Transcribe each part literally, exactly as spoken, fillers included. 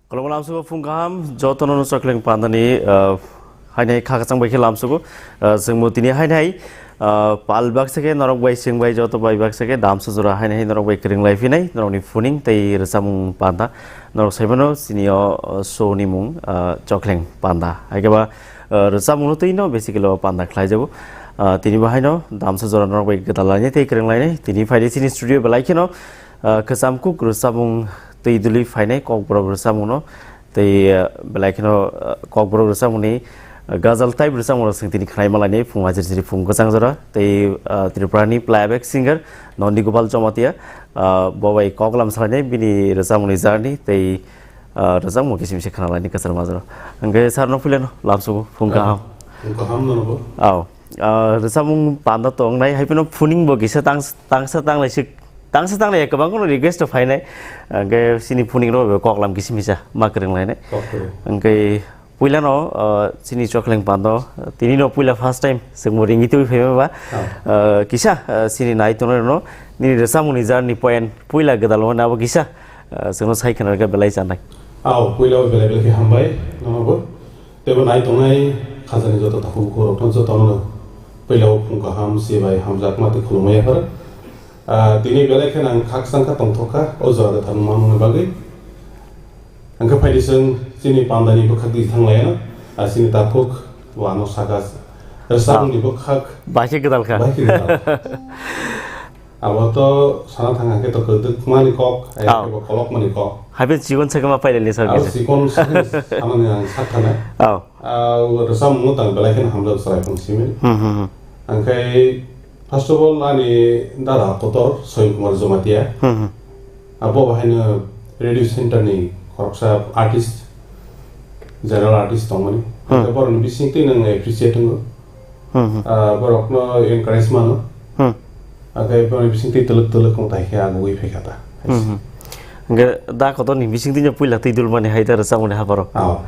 Kolom lamsugo phung kaham, jotono no Chokleng Pandani, ah, hainai kha kachang bai khe lamsugo, ah, chwngbo tini hainai, ah, pal baksa khe norok bai chwng bai joto bai baksa khe damsa jora hainai norok bai kwrwng lai phinai, norokni phuning tei rwchapmung panda, norok saimano chini o, ah, show ni mung, ah, Chokleng Panda. Hai khe ba, ah, rwchapmung no twi no basically o panda khlai jago. Ah, tini bo haino damsa jora norok bai gwdal lainai tei kwrwng lainai. Tini phaidi chini studio belai kheno, ah, kwcham kuk rwchapmung twi duli phainai kokborok rwchapmung no. Tei, ah, belai kheno, ah, kokborok rwchapmung ni, ah, gazal type rwchapmung rok chwng tini khwnai ma lainai phung hajir jiri phung kwchang jora. Tei, ah, Tripura ni playback singer Nondi Gopal Jomatia, ah, bo bai koklam salainai bini rwchapmung ni journey tei, ah, rwchapmung kisim se khna lainai kwchar majra. Hwnkhe sir no puila no lamsugo phung kaham. Phung kaham no bo. Aw. Ah, rwchapmung panda tongnai, hai phano phuning bo kisa tang-, tangsa tanglai sik, tangsa tanglai kwbang kheno request phainai. Hwnkhe chini phuning rok bo koklam kisim kisa ma kwrwng lainai. Kok kwrwng. Hwnkhe puila no, ah, chini Chokleng Pando, tini no puila first time chwngbo ringwi twi phaima ba. Ah. Ah, kisa, ah, chini nai tongnai rok no nini rwchapmung ni journey point puila gwdal mani abo kisa, ah, chwngno sai khna rwkha belai chanai. Aw, puila o belai belai khe hambai nono bo. Teibo nai tongnai khajani joto takhuk bukhuk rokno jotono puila o phung kaham, chibai, hamjakma tei khulumui yaphar. Ah, tini belai kheno ang khakchang kha tongthok kha o jora kwthar wngma wngmani bagwi. Hwnkhe phaidi chwng chini pandani bwkhak di thang lai ano, ah, chini takhuk bo ano sakha rwchapmungni bwkhak. Bai khe gwdal kha. Bai khe gwdal. Abo to sana thang hwnkhe to kwdwkmani kok, ai khe bo kolokmani kok. Hai phano chikon sakhe ma pailai ni sir kisa. Abo chikon sakhe sanani ang sak thana. Aw. Ah, rwchapmung no tang belai kheno hamjak chwrai phang simi. Hmm, hmm, hmm. Hwnkhe first of all ani dada kotor Soyun Kumar Jomatia. Hmm, hmm. Abo bo haino radio center ni khoroksa artist, general artist tongmani. Hmm. Hwnkhe borokni bisingtwi nwng appreciate wngo. Hmm, hmm. Ah, borokno encourage mano. Hmm. Hwnkhe borokni bisingtwi twlwk twlwk wng tai khe agugwi phaikha ta. Hmm, hmm. Hwnkhe da kotorni bisingtwi no puila twi dulmani hai da rwchapmani haparo. Oh.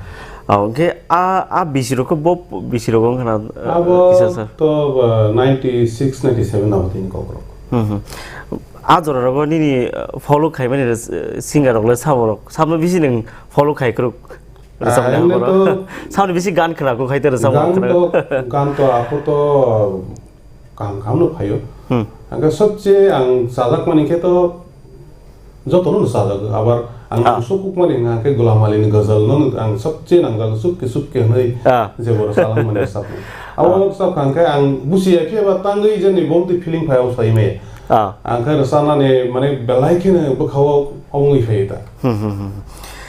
Oh, hwnkhe a, a bisirok khe bo bisirok wng khna, uh, abo kisa sir? To, uh, ninety six, ninety seven abo tini kokrok. Hmm, hmm. A jora rogo nini, uh, follow khaimani, uh, singer rok le sabo rok. Sabno bisi nwng follow khai kwrwk? Rwchapmani ah, haparo. Sabni bisi gan khna kuk hai te rwchapmung gan khna. To, gan to aphuru to kaham kaham no phaio. Hmm. Hwnkhe sobse ang chajakmani khe to jotono no chajago. Abar ang ah, sukukmani hwnkha khe Gulam Ali ni ghazal no ang sobse nangjago, "Chupke chupke" hwnwi ah, je boro chajakmani rwchapmung. Abo ah, rwchapkha hwnkhe ang busi ya khe ba tangwi jani bo twi feeling phai o sai me. Ah. Ang khe rwchapnani mane belai kheno bwkha o wngwi phaio ta. Hmm, hmm, hmm.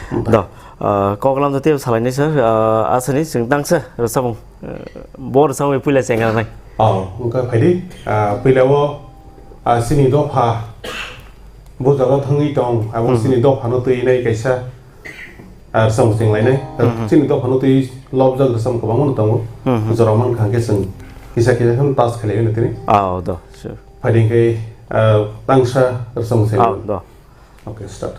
Hmm. Do. Ah, koklam jati salaini sir, ah, asani chwng tangsa rwchapmung, ah, bo rwchapmung puila chengra nai. Oh, wngkha phaidi, ah, puila o, ah, chini dopha bo jaga thangwi tong, abo hmm, chini dophano twi nai kaisa, ah, rwchapmung chenglainai. Hmm. Chini dophano twi lobjak rwchapmung kwbangma no tongo. Hmm. Jora mankha hwnkhe chwng kisa kisa phano touch khlaiwi no tini. Oh, do, sure. Phaidi hwnkhe, ah, tangsa rwchapmung chenglainai. Oh, do. Okay, start.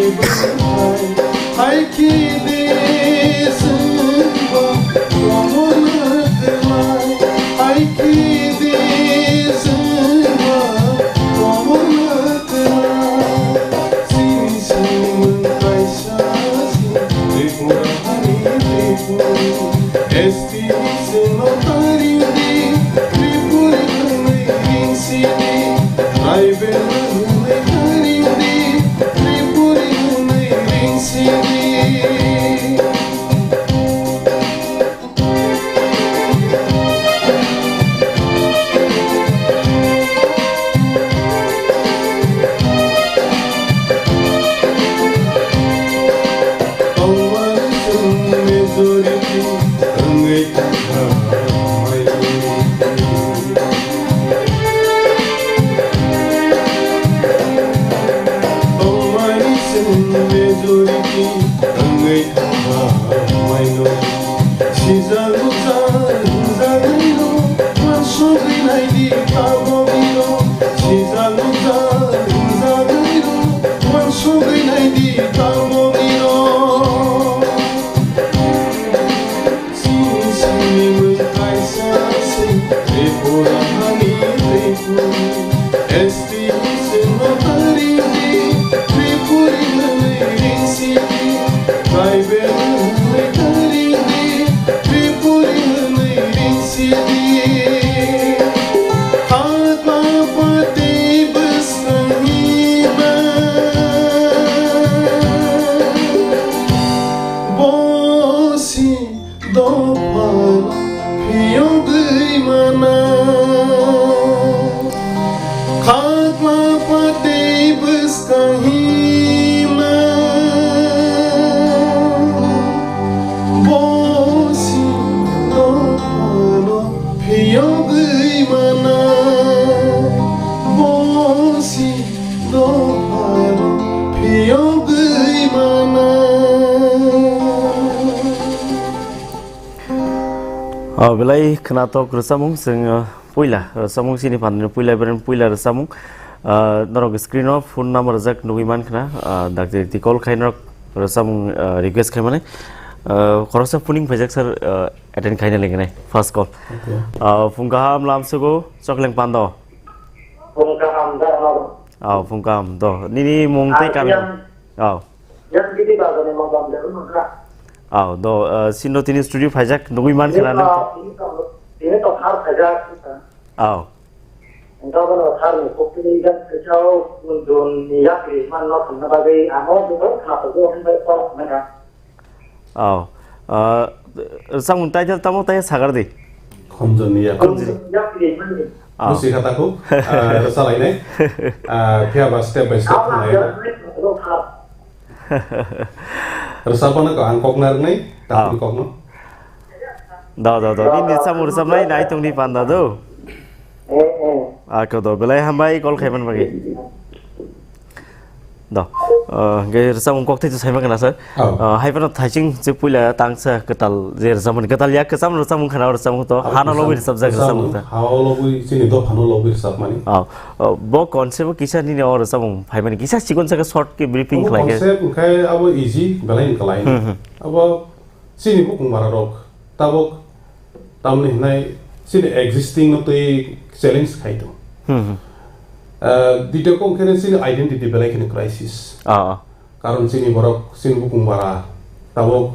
Hai khe de sengba tomona twlai, hai khe de sengba tomona twlai. Sini sini mung kaisa si Tripura hani Tripura. S T sino tari di Tripura hwnwi ring sidi. Tribal hwnwi tari di Tripura hwnwi ring sidi. Tongmani chwng majority wngwi thangkha minority. Tongmani chwng majority wngwi thangkha minority. Sijak nukjak wngjakrino, uansugwi naidi taboknino. Sijak nukjak wngjakrino, uansugwi naidi taboknino. Sini sini mung kaisa se Tripura hani Tripura. S T sino tari di Tripuri hwnwi ring sidi. Tribal hwnwi tari di Tripuri hwnwi ring sidi. Hakma pati bwskangni ma. Bosi dophano phiyogwi mana. Khakla patwi bwskang hima. Bosi dophano phiyogwi mana. Bosi dophano phiyogwi mana. O belai khwnathok rwchapmung, chwng, uh, puila rwchapmung chini phanino puila, beren puila rwchapmung. Uh, norok screen o phone number rijak nugwi mankha na, uh, dakti dakti call khai norok rwchapmung, uh, request khai mani. Uh, khoroksa phoning phaijak sir, uh, attend khaina lengnai first call. Okay. Uh, phung kaham lamsugo Chokleng Pando. Phung kaham da. Oh, phung kaham do. Nini mung tei kami. Oh. Yang gidi bagani mabam de nukha. Aw, do, eh, sino tini studio phaijak nugwi man khna nang. Ini to, ini to har phaijak. Aw. Engkau bono har ni kokti ni jak kachao mundun ni yakri man no thumna bagwi amo dugo khna to go hwnbai kok mena. Aw. Eh, samung title tamo tai sagar di. Khomjoni yakri. Khomjoni yakri man ni. Aw. Busi kha takhuk, ah, rwchalainai. Ah, phiya ba step by step thanglainai. Rwchapano ko ang kok narwknai, takhuk kokno. Do, do, do. Nini rwchapmung rwchapnai nai tongni panda do. Ako do, belai hambai call khaiman bagwi. Do, uh, hwnkhe rwchapmung kokthai to saima khna sir. Oh. Uh, hai phano thaising je puila tangsa kwtal je rwchapmani, kwtal ya kwcham rwchapmung khna rwchapmung to, oh, hano lobwi rwchapjak rwchapmung ta. Hao lobwi chini dophano lobwi rwchapmani. Oh, uh, bo concept bo kisa nini o rwchapmung phaimani, kisa chikon saka short khe briefing khlai khe. Concept hwnkhe abo easy, belai ni kwlai. Hmm, hmm. Abo chini bukung bara rok tabok tamni hinai chini existing no twi challenge khai tong. Hmm, hmm. Ah, dito kong kene chini identity belai kene crisis. Ah, ah. Karon chini borok, chini bukung bara, tabok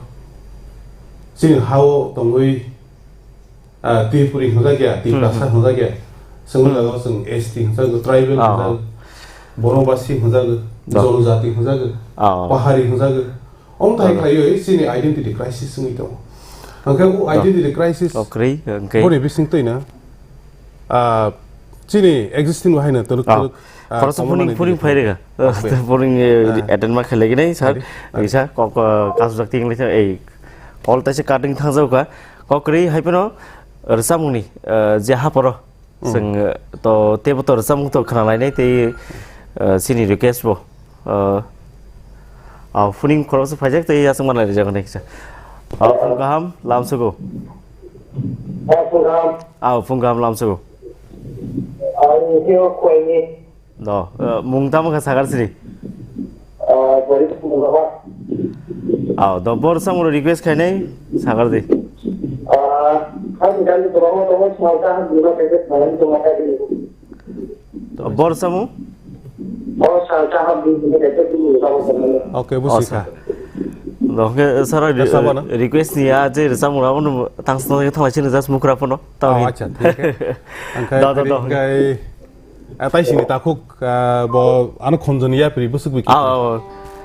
chini hao tongwi, ah, Tripuri hwnjak ya, Tiprasa hwnjak ya. Chwng jaga chwng S T hwnjak, tribal hwnjak, Bonobasi hwnjak, Jonojati hwnjak, Pahari hwnjak. Omo tai khlaiwi chini identity crisis wngwi tongo. Hwnkhe o identity crisis boni bising twino, ah, chini existing bo haino twrwk twrwk. Ah, khoroksa phoring phoring phai rega. Phoring, eh, attend ma khlai gini, sir. Kisa kok, eh, kasujak ting lai, eh, call taisa cutting thang jao kha. Kok kwrwi hai phano rwchapmungni, eh, je haporo. Chwng, eh, to teibo to rwchapmung to khna lainai tei, eh, chini request bo. Eh, ah, phoring khoroksa phaijak tei aswk manlai rijak nai kisa. Ah, phung kaham, lamsugo. Ah, phung kaham. Ah, phung kaham lamsugo. Ang khe o khuaini. Do, eh, mung tamo kha sakar sini? Ah, Aw, do bor samung request khainai sagar di. Ah, khaini khaini tongma tongma salta ha dino khaini tongma khaini. Bor samung? Bor salta ha dino khaini tongma khaini. Okay, busi kha. Do ke sara request ni a je samung abo tang sno thang sini just mukra pono. Tau. Oh, acha, thik hai. Angkai do do do. Atai sini takhuk, ah, bo ano khonjoni yapri busuk biki. Ah, ah, ah.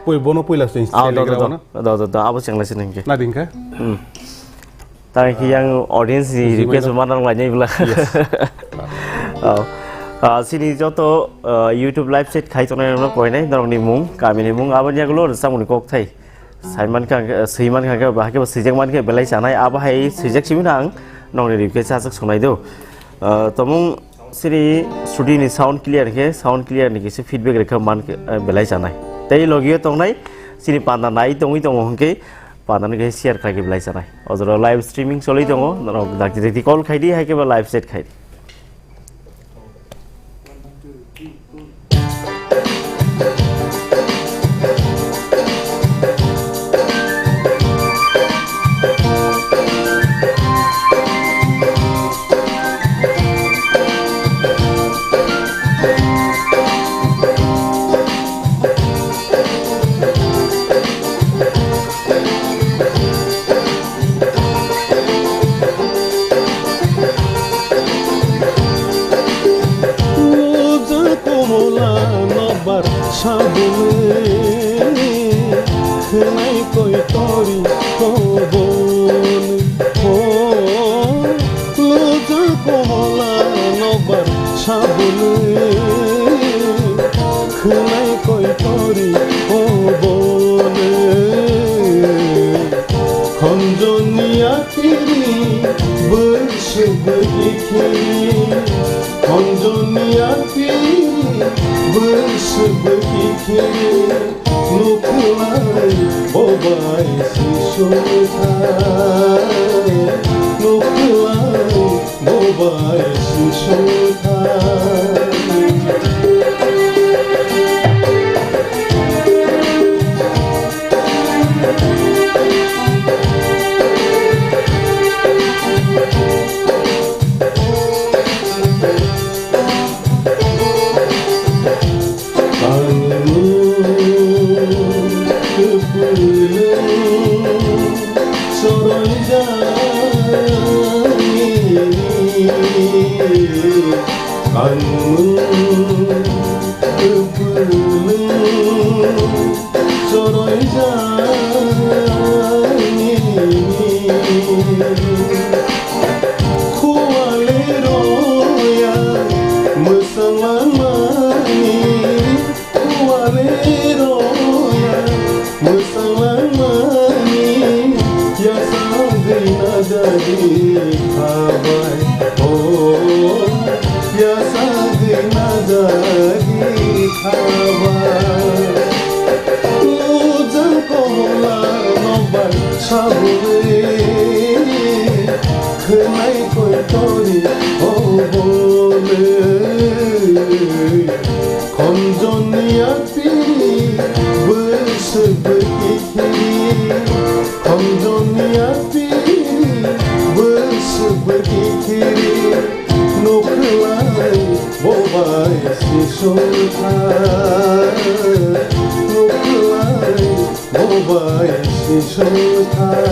Poi bono poila sing. Ah, do do do. Do do do abo chengla sini ke. Na dingka? Hmm. Tang ki yang audience ni request mana nang lanya ibla. Oh. Ah, sini joto, ah, YouTube live set khai tongnai no koinai norok ni mung, kami ni mung, abo ni agulo samung ni kok thai. Saiman kha, swiman kha, ba khe swijak man khe belai chanai, abo hai swijak simi nang nongni rikhe chajak sonai do. Ah, tomung sini studio ni sound clear khe, sound clear ni kisa feedback rikha man khe, ah, belai chanai. Tei logio tongnai sini panda nai tongwi tongo hwnkhe panda ni khe share khlai khe belai chanai. Ojoro live streaming choli tongo, norok dakti dakti call khai di, hai khe ba live chat khai di. Loja komola nokbar sabole, khwnai koi tori kobon. O, loja komola nokbar sabole, khwnai koi tori kobon. Khonjoni yapiri bwswk bwkhi khiri, khonjoni yapiri bwswk bwkhi khiri, nukhlai bobai siswngthai, nukhlai bobai siswngthai. Choroijani khuwale roya mwsang langmani, khuwale roya mwsang langmani, yasagwi najagwi khabai, o yasagwi najagwi khabai. Lujang komola nokbar sabole, khwnai koi tori obole. Khonjoni yapiri bwswk bwkhi khiri, khonjoni yapiri bwswk bwkhi khiri. Nukhlai bobai siswngthai, nukhlai bobai siswngthai.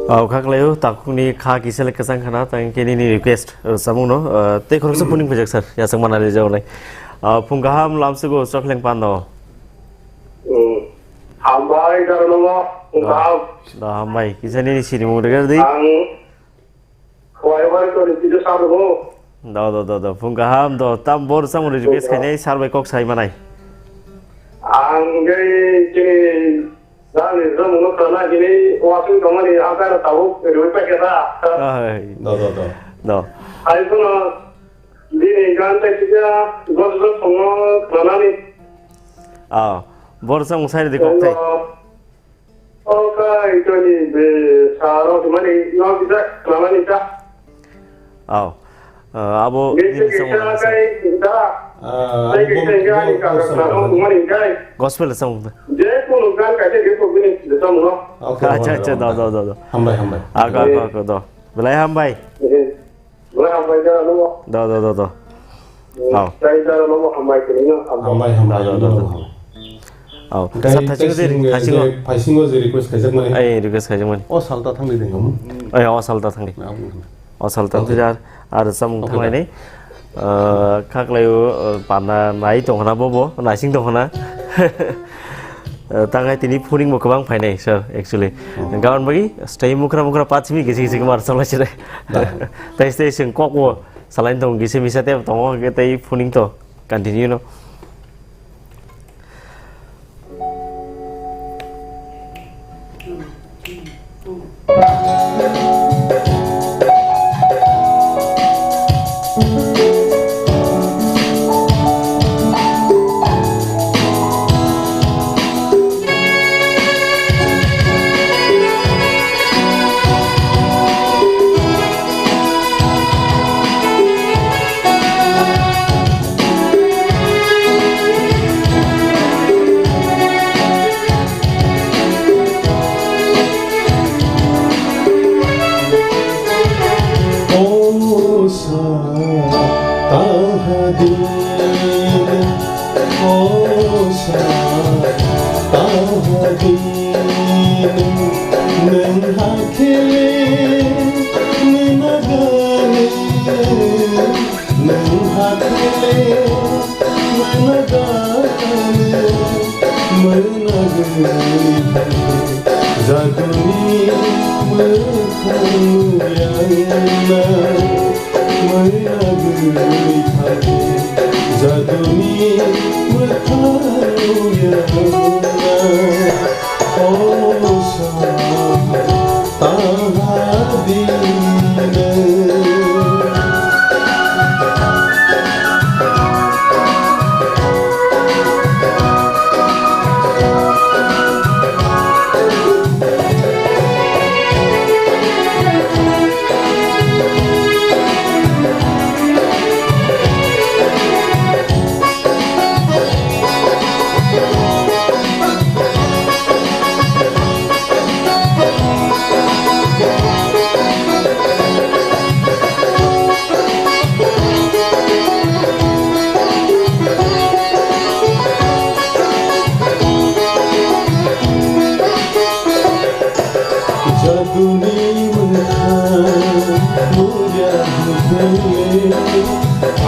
Au kha khlaio, takhukni kha kisa le kwchang khana, tang khe nini request, uh, samungno, uh, tei khoroksa puning phaijak sir, yasang manali jawnai. Uh, phung kaham lamsugo chokleng pando. Hmm. Hambai, Darmalo, phung kaham. Da hambai, kisa nini sinimung regar di. Ang Khwlaibar toni twijo sa rwgo. Do, do, do, do. Phung kaham do. Tam bor samung request khainai sar bai kok sai manai. Ang gai chini jani samung no khwlana hini wasung tongmani ang kano tabuk rwi paikha da. Ai. Do, do, do. Do. Ai phano bini gan tai kisa gos gos songno khwlanani. Ah, bor samung sai di kok thai. O kai toni be sa rok mani no bisa klamani ta. Aw. Ah, abo nini samung kisa sai. Kai da. Ah, ani bo, bo, bo, bo, bo, bo. Gospel song. Je kono gan kaisa ge ko bini de tamo no. Okay, acha, acha, hambai, do, do, do, do. Hambai, hambai. Ako, ako, ako, do. Belai hambai. Eh, belai hambai da no. Do, do, do, do. Au. Sai da no hambai kini no. Hambai, hambai, do, do, do, do. Hambai. Au. Tei, sir, thasingo tei je, sing, thasingo. Je, phaisingo je request khaijak mani. Ai, request khaijak mani. O salta thangdi dengam. Ai, o salta thangdi. Na, o. O salta thangdi ar, ar samung thanglaini. Ah, khaklaio, ah, panda nai tongkhna bobo, naising tongkhna. Ah, tangai tini phoning bo kwbang phainai, sir, actually. Oh. Gaban bagi, stay mukra mukra pa chimi gisi gisi kemar salai chire. Dah. Tai stay sing kok wo, salain tong gisi misa te tongo, tei phoning to, continue no. O sa, taha din, o sa, taha din, nwng hakhe mwnagani, nwng hakhe mwnagani, mwnagwi thangkhe jaduni mwkhang nuyana, mwnagwi thangkhe jaduni mwkhang nuyana. O sa, taha din. Jaduni mwkhang nuya hwnkhe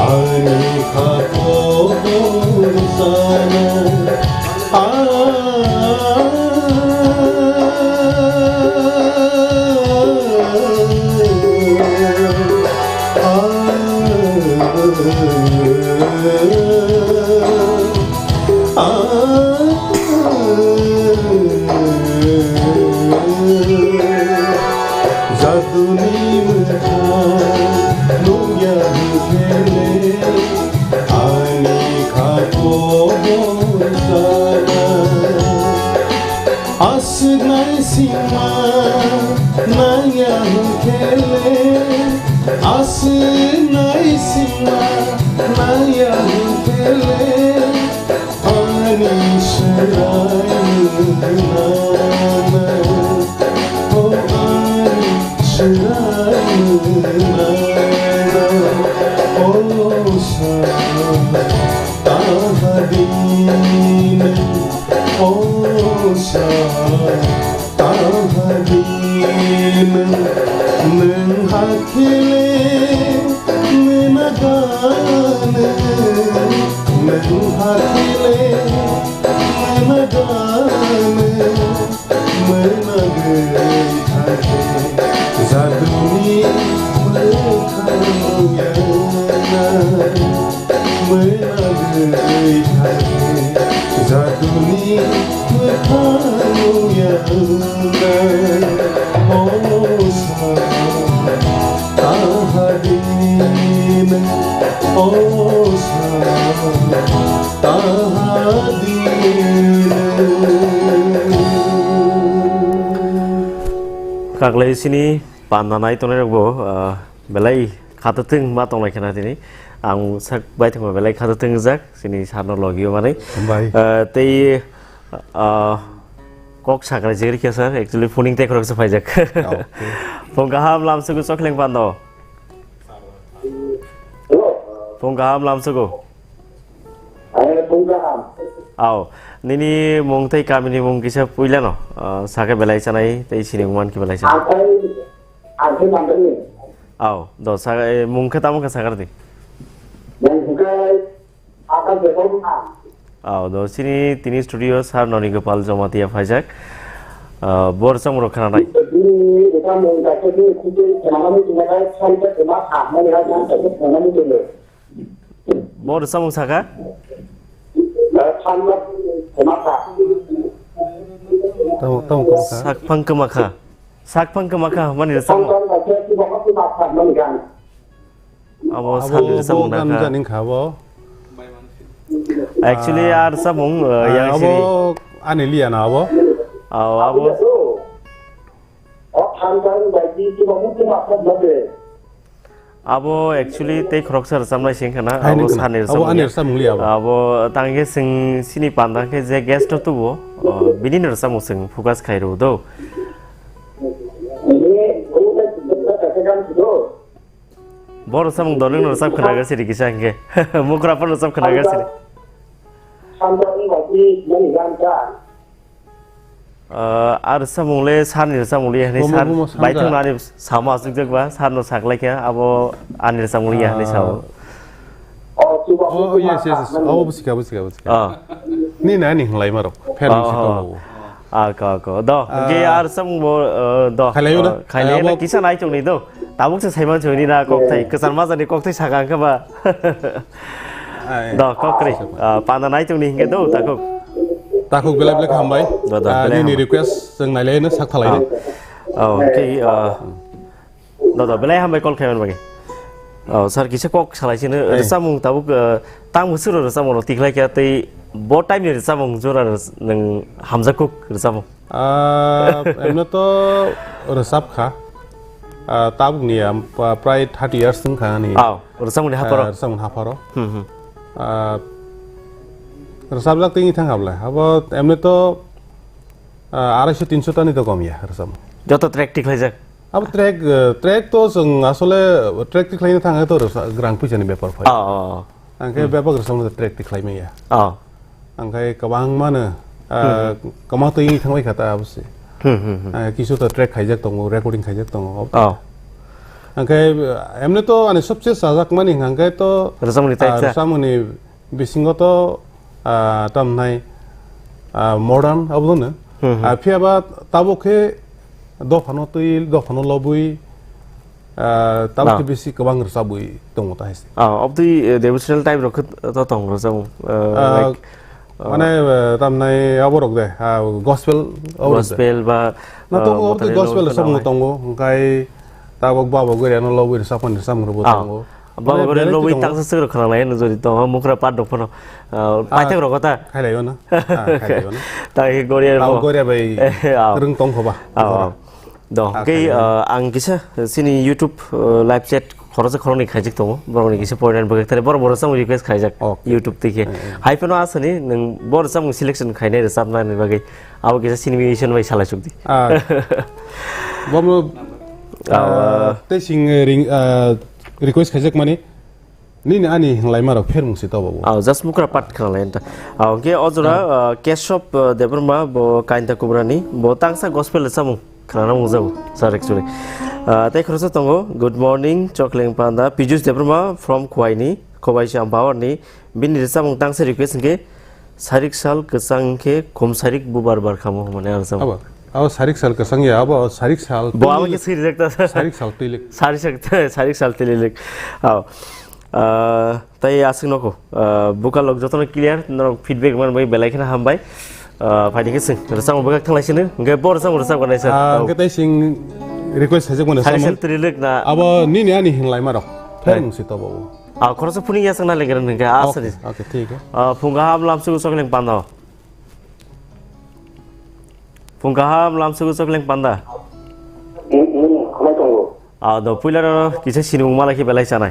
ani khato sana. Ah, ah, ah. Jaduni mwkhang nungya hwnkhe le, ani kha kobor sana. Aswk naisingma nangya hwnkhe le, aswk naisingma nangya hwnkhe le, ani swrai nana, o ani swrai nana, o sa taha din, o sa. Taha din nwng hakhe le mwnagani, nwng hakhe le mwnagani, mwnagwi thangkhe jaduni mwkhang nuyana. Mwnagwi thangkhe jaduni mwkhang nuyana. O sa taha din, o sa taha din. Kaklai sini panda nai tongnai rok bo, ah, belai khato thwng ma tonglai khena tini. Ang sak bai thangma belai khato twngjak, chini sarno logio manwi. Hambai. Ah, tei, ah, kok sakrai jigri khe sir, actually phoning tei khoroksa phaijak. Okay. Phung kaham lamsugo chokleng pando. Phung kaham lamsugo. Aw, nini mung tei kamini mung kisa puilano, ah, sakhe belai chanai tei sini mung mankhe belai chanai. Aw, do sa, eh, mung khe tamo khe sakar di. Aw, do sini tini studio sir Noni Gopal Jomatia phaijak. Ah, bor chong rok khana nai. Bo rwchapmung saka? Tamo, tamo kwmakha. Sakphang kwmakha. Sakphang kwmakha, mani rwchapmung. Abo sani rwchapmung bo na kha. Gam jani kha bo. Actually, ah, a rwchapmung, uh, ah, yang abo sini. Ani liya na abo. Aw, abo. Abo actually tei khoroksa rwchapnai se wngkha na, abo sani rwchapmung ya. Abo ani rwchapmung li abo. Abo tangkhe chwng chini panda khe je guest no tubu, o, bini no rwchapmung chwng focus khai rw do. Bo rwchapmung dol wngno rwchap khna ga siri kisa hwnkhe. Mukra phano rwchap khna ga siri. Ah, a rwchapmung le sani rwchapmung le hani sir bai thung ani samo aswk jak ba sir no saklai kha abo ani rwchapmung le hani sao. Oh, yes, yes, yes. Oh, busikha, busikha, busikha. Ah. Ni na ni hwnlai ma rok. Fan busikha bo. Ah, ko, ko. Do, ah, ge a rwchapmung bo, eh, do. Khailai na? Khailai na kisa nai chong ni do. Tabuk se saiman chong ni na kok thai. Kwchar majani kok thai saka hwnkhe ba. Ai. Do, kok kri. Ah, panda nai tongni hingke do, takhuk. Takhuk belai belai hambai. Do, do, ah, belai nini hambai. Request jeng nailai no sak thalai. Ah. Oh, okay, ah, do, do, belai hambai call khaiman bagi. Oh, sir, kisa kok salai sino, eh, rwchapmung tabuk, ah, tang musuro rwchapmung rok tiklai kya tei bo time ni rwchapmung jora rwch-, nwng hamjakuk rwchapmung. Ah, emne to rwchap kha. Ah, tabuk ni ya, pa-, prai thirty years wng kha ani. Aw, rwchapmung ni hapharo? Ah, rwchapmung ni hapharo. Hmm, hmm. Ah, rwchapjak tini thang kha bwle. Abo emne to, ah, arai so tin so ta ni to kom ya rwchapmung. Joto track tiklaijak? Abo track, eh, track to chwng asole track tikhlaina thang khe to rwchap, rang puisa ni bepar phai. Aw, aw, aw. Ang khe bebak rwchapmung track tikhlai maya. Oh. Ang khe kwbangma no, ah, kwma twi wngwi thangbai kha ta abo se. Hmm, hmm, hmm. Ah, kisu to track khaijak tongo, recording khaijak tongo. Oh. Ang khe, ah, emne to ani sobse chajakmani hwnkha khe to, rwchapmungni type ah, sa? Rwchapmungni bisingo to, ah, tamnai, ah, modern abo no. Hmm, hmm. Ah, phiya ba tabuk khe dophano twi, dophano lobwi, Ah, tabuk khe bisi kwbang rwchabwi tongo ta hai se. Ah, obtwi, eh, devotional type rok khe to tong rwchapmung, eh, ah, like, ah, mane, eh, tamnai abo rok de, ah, gospel abo rok de. Gospel ba, na tongo, ah, obtwi motorni gospel rok rwchapmung tongo, hwnkhe tabuk Baba Goriano lobwi rwchapmani rwchapmung rokbo tongo. Baba Goriano lobwi tangsa swk rok khwnang lai nw jodi tongo, mukra part rok phano, ah, paithak rok ta. Khailaio na? Ah, khailaio na? Ta khe Goria rok. Goria bai kwrwng tong kho ba. Ah, ah. Do, hwnkhe, ah, ang kisa chini YouTube, ah, live chat khoroksa khoroknwi khaijak tongo, borokni kisa point and bagwi thani borok borok samung request khaijak YouTube twi khe. Hai phano aswkni nwng borok samung selection khainai rwchapnani bagwi abo kisa chini musician bai salai chukdi. Ah, bomo, ah, tei sing, eh, ring, ah, request khaijak mani. Nini ani hwnlaima rok phermung se tobo bo. Ah, just mukra part khwnalai anta. Ah, hwnkhe o jora, ah, Keshob, ah, Debbarma bo Kainta Kubrani bo tangsa gospel rwchapmung khwnana mungjago, sir, actually. Ah, tei khoroksa tongo, "Good morning, Chokleng Panda, Pijus Debbarma from Khwaini, Khobaisa Bawani, bini rwchapmung tangsa request hwnkhe Sarik sal kwchang khe khum sarik bubar bar kha mo hwnmani ang sao." Abo, abo sarik sal kwchang ya, abo sarik sal twi abo lik. Khe siri rek ta. Sarik sal twi lik. Sarik sal, sarik sal twi lik. Abo. Ah, tai aswk nokho. Ah, bukalok jotono clear, norok feedback man bai belai kheno hambai. Ah, phaidi khe swng, rwchapmung bwkhak thanglai sini, hwnkhe bo rwchapmung rwchap ganai sir. Ah, hwnkhe tai sing request khaijak mano. Sarik sal twi lik na. Abo nini ani hwnlaima rok. Phermung se tobo. Ah, khoroksa phunuk ya chwng nailaigwrwng hwnkhe, ah, okay, sir. Okay, thik hai. Ah, phung kaham lamsugo Chokleng Panda. Phung kaham lamsugo Chokleng Panda. Hmm, hmm, khwnai tongo. Ah, do puila no kisa sinimung malai khe belai chanai.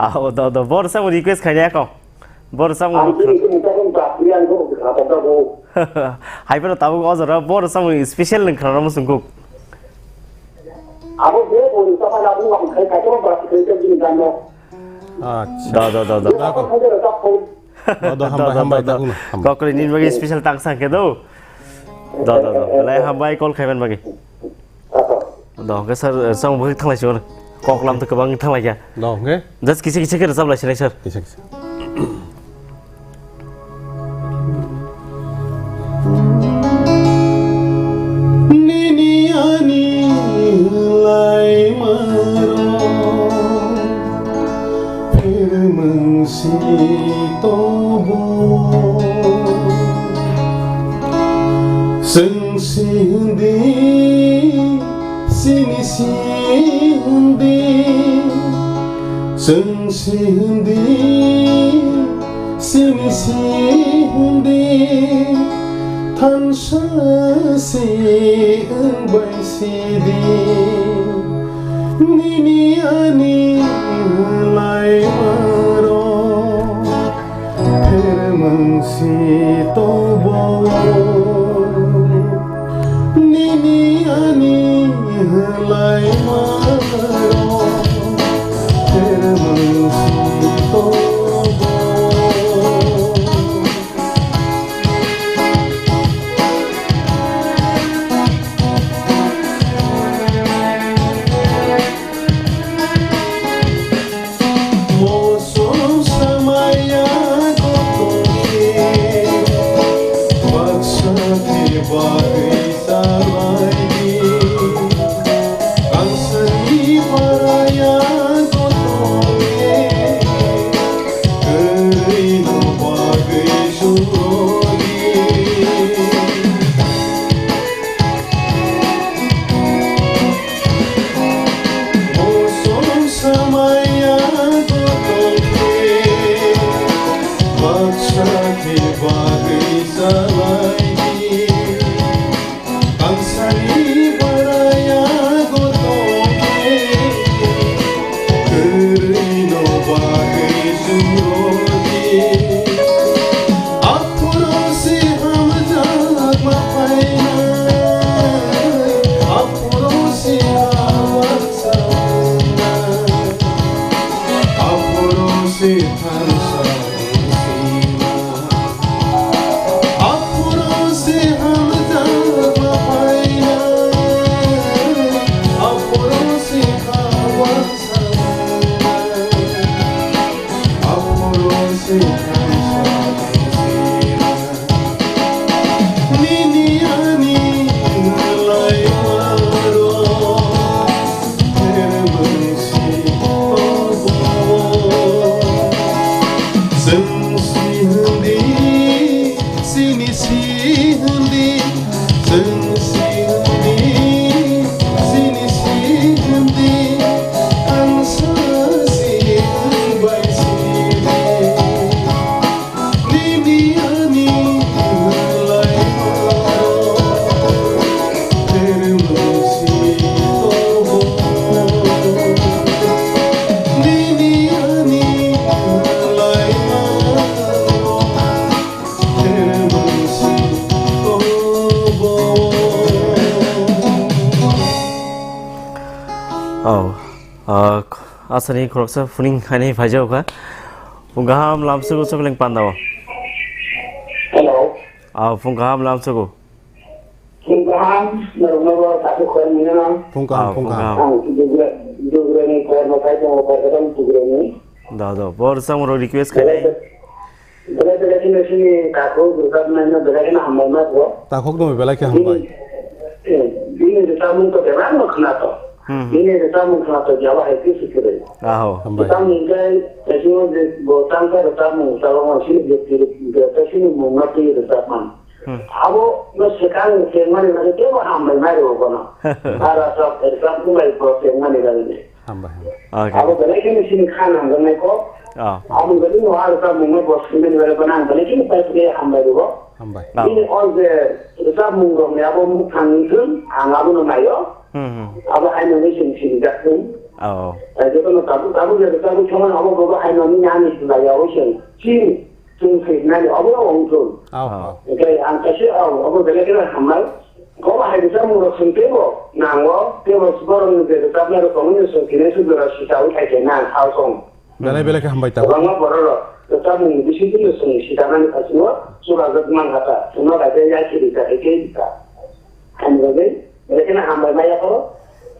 Ah, o do, do, bor samung request khainai ako. Bor samung Ang rok khe khna-, nungkha khe bwswk yang khe rwchapjak o. Hai phano tabuk o jora bor samung special nung khna rwma sungkuk. Abo je bo rwchapmani abo ang khai kaisa bwswk khe bini gano. Acha. Do, do, do, do. Bo Dako. Ang khai rwchap kho. Do, do, Do, hambai, do, hambai, do, do. Dakuno, hambai. Kokri nini bagwi special tang sang khe do. Do, do, do. Belai hambai call khaiman bagwi. Do, hwnkhe sir, chwng bwkhak thanglai sio. Kok lam to kwbang thanglai kha. Do, hwnkhe? Just kisa kisa khe rwchap lai sinai sir. Kisa kisa. Nini ani laimaro. Phirmwng si tobo. Chwng si hwndi, sini si hwndi. Chwng si hwndi, sini si hwndi. Thansa si wng bai sidi. Nini ani laimaro. Phirmwng si tobo. Nini ani laimaro. Phirmwng si tobo. Mosom samaya gotong khe, baksa khe bagwi salai di. Kangsani baraya gotong khe, kwrwino bagwi suro di. Mosom samaya gotong khe, baksa khe bagwi salai di. Kangsani baraya gotong khe, kwrwino bagwi suro di. Aphuru se hamjakma phainai, aphuru se haba sanai, aphuru se thansa sina. Aphuru se hamjakma phainai, aphuru se haba sanai, aphuru se thansa sina. Nini ani laimaro, phirmwng si tobo. Chwng si hwndi, sini si hwndi, chwng si hwndi, sini si hwndi, ang sa si hwn bai si de. Sani khoroksa phuning haini phaijao kha. Phung kaham lamsugo Chokleng Panda o. Hello. Ah, phung kaham lamsugo. Phung kaham, norokno bo takhuk khaimani no. Phung kaham, Ah, phung phung kaham. kaham. Ang Dugre, Dugre ni kor no khai tongo, kor kadam Dugre ni. Da, da, bor samro request khainai. Belai belai kheno chini takhuk rwchapnaino belai kheno hambai ma bo. Takhuk no belai khe hambai. Bini, eh, bini rwchapmung to bebak no khwnato. Hmm, hmm. Bini rwchapmung khwnato jaba hai khe sikirwi. Aho. Hambai. Rwchapmung khe, tei sini je bo tangka rwchapmung, rwchapmung sini je tiri, je tei sini mung no twi rwchapmani. Hmm. Abo no swkang tengmani bagwi teibo hambai ma rwo bono. Ara sok example bai bo tengmani bagwi. Hambai, hambai. Okay. Abo belai kheno chini kha nangjaknai kok. Ah. Abo belai no aro ta mungno bo swngmani belai bono ang belai kheno pai phurai hambai rwo. Hambai. Ah. Bini o je rwchapmung rok ni abo muphang wngthung, ang abono naio. Hmm, hmm. Abo haino ni chwng sinijak thung. Oh. Tai jotono tabuk tabuk je rwchapmung thangmani abo bo haino ni ani sinlai abo chwng. Chini Chwng khainani obo wngthung. Oh, oh. Hwnkhe ang kaisa, oh, obo belai kheno hamnai. Kobo hai rwchapmung rok chwng teibo nango, teibo borokni je rwchapnai rok tongmani chwng tini sujura sitaui khai khe nang sao chwng. Belai belai khe hambai tabuk. Kwbangma borok rok rwchapmung ni bisingtwi chwng sitaknani phaisingno chubajak man kha ta, chwngno kaisa yakhe rwkha, hai khe rwkha. Ani bagwi, belai kheno hambai maya kho.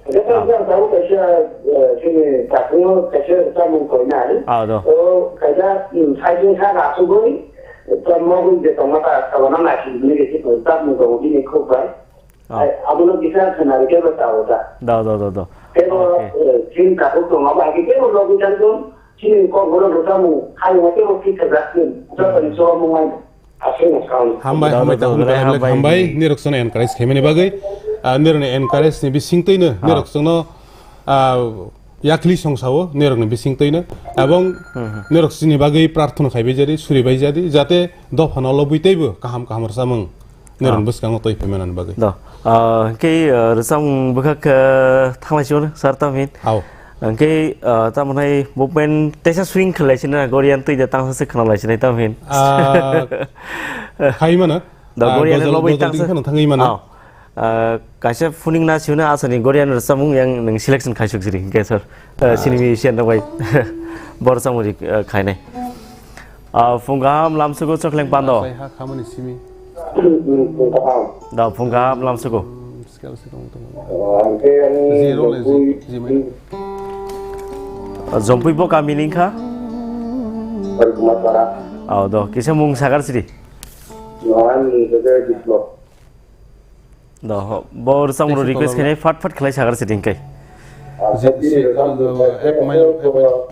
Hwnkhe tamo jang tabuk kaisa, eh, chini takhukno kaisa chamung koinai. Ah, do. O kaisa, mm, saichung sak asugwi, tamo mugwi je tongma ta, tabana naisingni kaisa chamung tongo bini khuk bai. Ah. Ai, abono kisa khwnarwi kebo tabuk ta. Do, do, do, do. Kebo, okay, eh, chini takhuk tongo, abo hai khe kebo logwi tangkhe. Chini kokborok rwchapmung hayungno teibo phikajak chwng jotoni chobamung mano. Aswkno sao. Hambai, hambai, hambai, hambai, hambai. Nirok chwngno encourage khaimani bagwi, ah, nirokni encourage ni bisingtwino, ah, nirok chwngno, ah, yakli songsao nirokni bisingtwino. Abong, hmm, hmm, nirok chini bagwi prarthana khaibai jadi, suribai jadi, jate dophano lobwi teibo kaham kaham rwchapmung. Nirok, ah, bwskango twi phaimanani bagwi. Do. Ah, hwnkhe, ah, rwchapmung bwkhak, ah, thanglai sio, sir, tamhin. Hao. Hwnkhe, ah, tamo nai movement teisa swing khlai sina, Gorian twi de tangsa se khna lai sinai tamhin. Ah, khai mano. Do, ah, Gorian gozal, lobwi gozal tangsa. Ding khano thangwi mano. Hao. Ah, kaisa phuning na siuna asani Gorian rwchapmung yang nang selection khaisuk siri, hwnkhe, sir. Ah, ah, sini mi sian rok bai. Bor chamung ri, ah, khainai. Ah, phung kaham lamsugo Chokleng Pando. Sai ha khamani simi. Phung kaham. Da, phung kaham lamsugo. Hmm, scale se tong tong. Ah, ang ke ang Zero le zi, zi mai. Ah, Jompui bo kami ni wngkha? Bari Kumar Para. Ah, do, kisa mung sagar siri. Nohan ni ke Biplop. Do, ho, bo rwchapmung request khainai, phat phat khlai sagar se ding kai. Ji, ji, uh, ek mile, ek mile.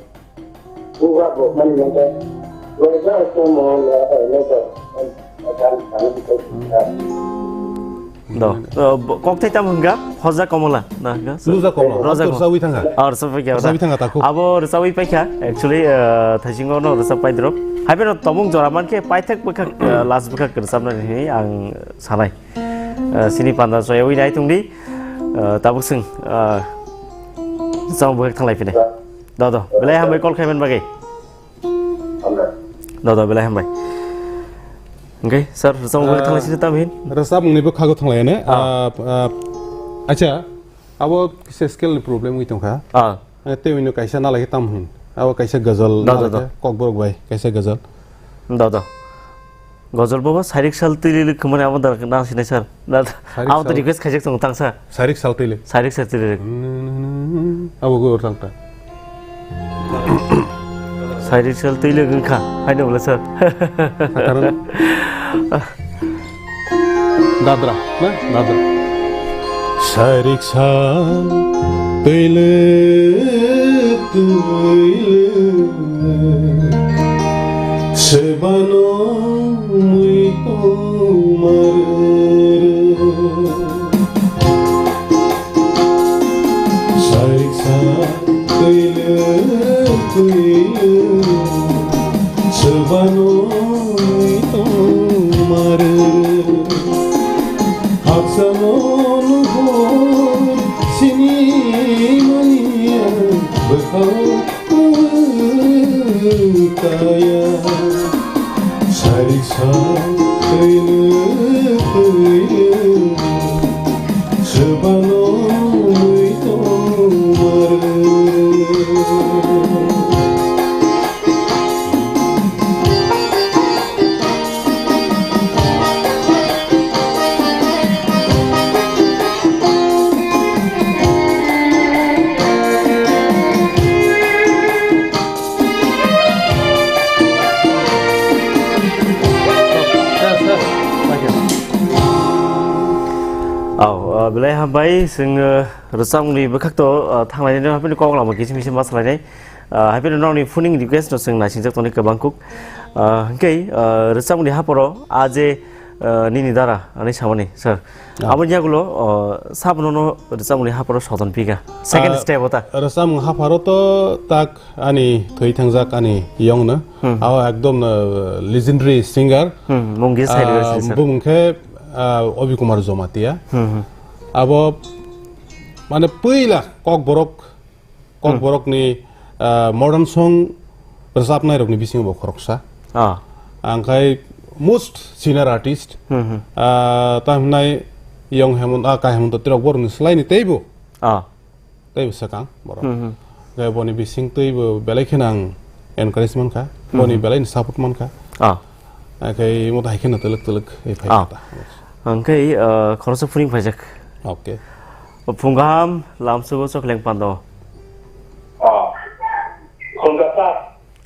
Do, uh, bo, kokthai tam hwnga, Hoja Komola, na hwnga? Luja Komola. Roja Komola. Rwchapwi thangkha. Ah, rwchapwi kha. Rwchapwi thangkha, takhuk. Abo rwchapwi paikha, actually, uh, thaisingo no rwchap paidrop. Haiphano tomung jora mankhe paithak bwkhak, uh, last bwkhak rwchapnani hinwi ang sanai. Ah, sini panda soyawi nai tongdi. Ah, tabuk swng, ah, chwng bwkhak thanglai phine. Do, do, belai hambai call khaiman bagwi. Do, do, belai hambai. Hwnkhe, sir, chwng bwkhak thanglai sini tamhin. Rwchapmungni bwkhago thanglai ne. Ah. Ah, ah, acha, abo kisa scale ni problem wi tongkha. Ah. Eh, tei uino kaisa nalai khe tamo hin. Abo kaisa gazal nalai khe, kokborok bai kaisa gazal. Da, da. Gazal bobo sairik sal twi lili khumani abo da nang sinai sir. Da, da. Abo to request khaijak tongo tangsa. Sairik sal twi li. Sairik sal twi lili. Abo go tang ta. Sairik sal twi lili wngkha. Haino bole sir. Dadra, na? Dadra. Sairik sal twi lili, twi lili, sebano mui tomar. Sairik sal Twilwk, twilwk, swbano tongmar. Haksa nono hor sini manya bwkhao kaya. Sarik sa twilwk, twilwk. Swbano mui tongmar. Belai hambai, chwng, uh, rwchapmungni bwkhak to, uh, thanglainai no, haphino kok lama kisi misi ma salainai. Uh, haphino nokni phoning request no chwng naisingjak tonwi kwbang kuk. Uh, hwnkhe, uh, rwchapmungni haporo a je, uh, nini dara ani samani, sir. Ah. Aboni yagulo, uh, sabono no rwchapmungni haporo soton pika. Second Ah, step ota. Rwchapmung haparo to tak ani thwi thangjak ani yong no. Hmm. Abo ekdom no legendary singer. Hmm, mung kisa sai Ah, rwchapmung sir. Bumung khe, ah, Obi Kumar Jomatia. Hmm, hmm. Abo mane puila Kokborok, Hmm. Kokborokni, ah, modern song rwchapnairokni bisingo bo khoroksa. Ah. Angkhai most senior artist, Hmm, hmm. ah, ta hwnai Yong Hemant, ah, Kai Hemant Tirok borokni swlaini teibo. Ah. Teibo swkang borok. Hmm, hmm. Khe boni bising teibo belai kheno ang encourage mankha. Hmm, Boni hmm. Belai ni support mankha. Ah. Khe imo hai kheno twlwk twlwk ei phai Ah. Kha ta. Hwnkhe, ah, khoroksa phoring phaijak. Okay. Phung kaham, lamsugo chokleng pando. Ah. Phung kaham.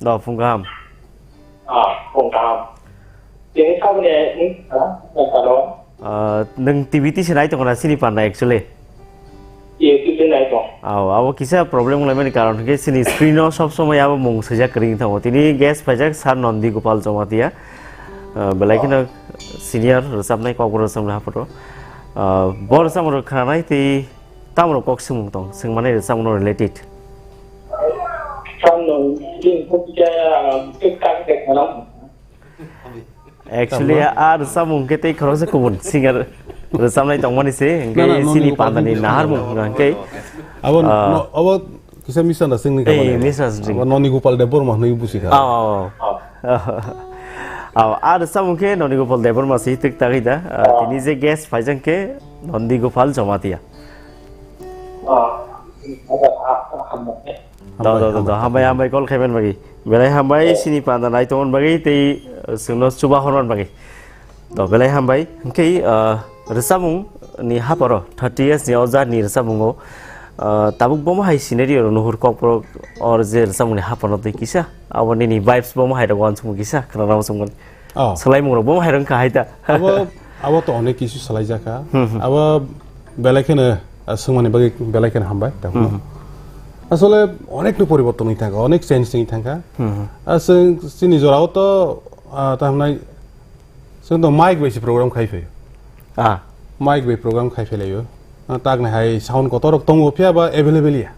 Do, phung kaham. Ah, phung kaham. Tini saboni, hmm, ha? Nang kano? Ah, nwng T V T se nai tongo na sini panda actually? Ye, T V nai tong. Aw, abo kisa problem wnglaimani karon hwnkhe sini screen o sob somoi abo mung swijak kwrwi wngthango. Tini guest phaijak Sir Nondi Gopal Jamatia. Ah, belai kheno senior rwchapnai, kokborok rwchapnai haphoro. Ah, bo rwchapmung rok khwnanai tei tamrok kok swngmung tong, swngmani rwchapmung no related. Samno, din kok kaya, kek kak kek manang. Actually, Tama. A rwchapmung khe tei khoroksa kubun singer rwchapnai tongmani se, hwnkhe Na, na, noni sini gopal pandani hwnkhe naharmung sini hwnkhe, Abo, ah, no, abo kisa misunderstanding Ei, kamani. Misunderstanding. Abo Noni Gopal Debbarma hwnwi busi kha. Oh, oh, oh. Oh, a rwchapmung khe Noni Gopal Debbarma se twk tagwi da. Ah, tini je guest phaijak khe Nondi Gopal Jamatia. Ah, ah, ah, ah, ah. Do, do, do, do. Hambai, hambai, hambai, call khaiman bagwi. Belai hambai, sini panda nai tongmani bagwi, tei, uh, chwngno chuba hormani bagwi. Do, belai hambai. Hwnkhe, uh, rwchapmung ni haporo, thirty years ni o jar ni rwchapmungo, uh, tabuk bomo hai scenario rok nuhur kokborok or je rwchapmung ni haporo twi kisa. Abo nini vibes bomo hai rok uansukmung kisa, khwnana uansukmung. Oh. Swlaimung rok bo hai rwng kha hai ta. Abo, abo to onek kisu swlaijakha. Hmm, hmm. Abo belai kheno, ah, swngmani bagwi belai kheno hambai, ta Hmm, hwnwi. Hmm. Asole onek no poriborton wngwi thangkha, onek change wngwi thangkha. Hmm, hmm. Ah, chwng chini jorao to, ah, ta hwnai, chwng to mic bai se program khai phaio. Ah. Mic bai program khai phailaio. Ah, takni hai sound kotor rok tongo, phiya ba available ya.